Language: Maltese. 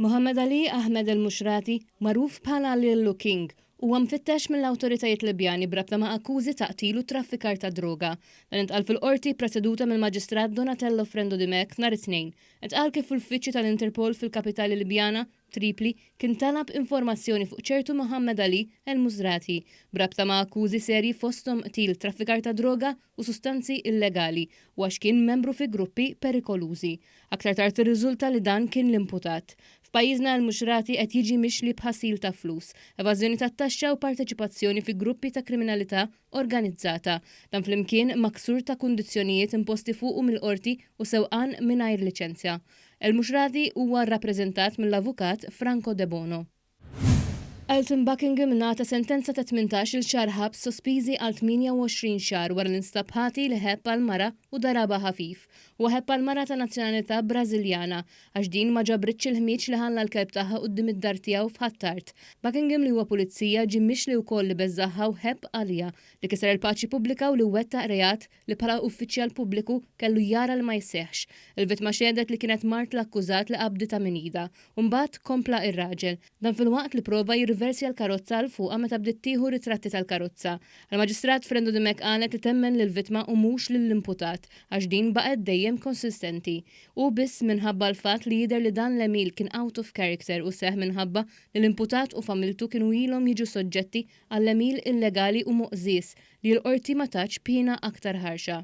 Mohammed Ali Ahmed Elmushraty, magħruf bħala Lil King, huwa mfittex mill-awtoritajiet Libjani b'rabta ma' akkużi ta' qtil u traffikar ta' droga. Dan intqal fil-Qorti ppreseduta mill-Maġistrat Donatello Frendo Dimech nhar it-Tnejn. Intqal kif l-uffiċċju tal-Interpol fil-kapitali Libjana, Tripli, kien talab informazzjoni fuq ċertu Mohammed Ali Elmusrati b'rabta ma' akkużi serji fosthom qtil, traffikar ta' droga u sustanzi illegali u għax kien membru fi gruppi perikolużi. Aktar tard irriżulta li dan kien l-imputat. F'pajjiżna Elmusrati qed jiġi mixli b'ħasil ta' flus, evażjoni tat-taxxa u parteċipazzjoni fi gruppi ta' kriminalità organizzata. Dan flimkien ma' ksur ta' kundizzjonijiet imposti fuqu mill-Qorti u sewqan mingħajr liċenzja. Elmushraty huwa rrappreżentat mill-Avukat Franco Debono. Elton Buckingham ngħata sentenza ta' 18-il xahar ħabs sospiżi għal 28 xahar wara li nstab ħati li ħebb għal mara u darabha ħafif. Huwa ħebb għal mara ta' nazzjonalità Brażiljana għax din ma ġabritx il-ħmieġ li ħalla l-kelb tagħha quddiem id-dar tiegħu f'Ħ'Attard. Buckingham li huwa pulizija ġie mixli wkoll li beżżagħha u ħebb għaliha, li kiser il paċi pubblika u li wettaq reat li bħala uffiċjal pubbliku kellu jara li ma jseħħx. Il-vittma xehdet li kienet mart l-akkużat li qabditha minn idha, u mbagħad kompla ir-raġel. Dan filwaqt li prova jirriversja l-karozza għal fuqha meta bdiet tieħu ritratti tal-karozza. Il-Maġistrat Frendo Dimech qalet li temmen lill-vittma u mhux lill-imputat, għax din baqgħet dejjem konsistenti. Hu biss minħabba l-fatt li jidher li dan l-għemil kien out of character u seħħ minħabba li l-imputat u familtu kienu ilhom jiġu soġġetti għall-għemil illegali u moqżież li l-Qorti ma tatx piena aktar ħarxa.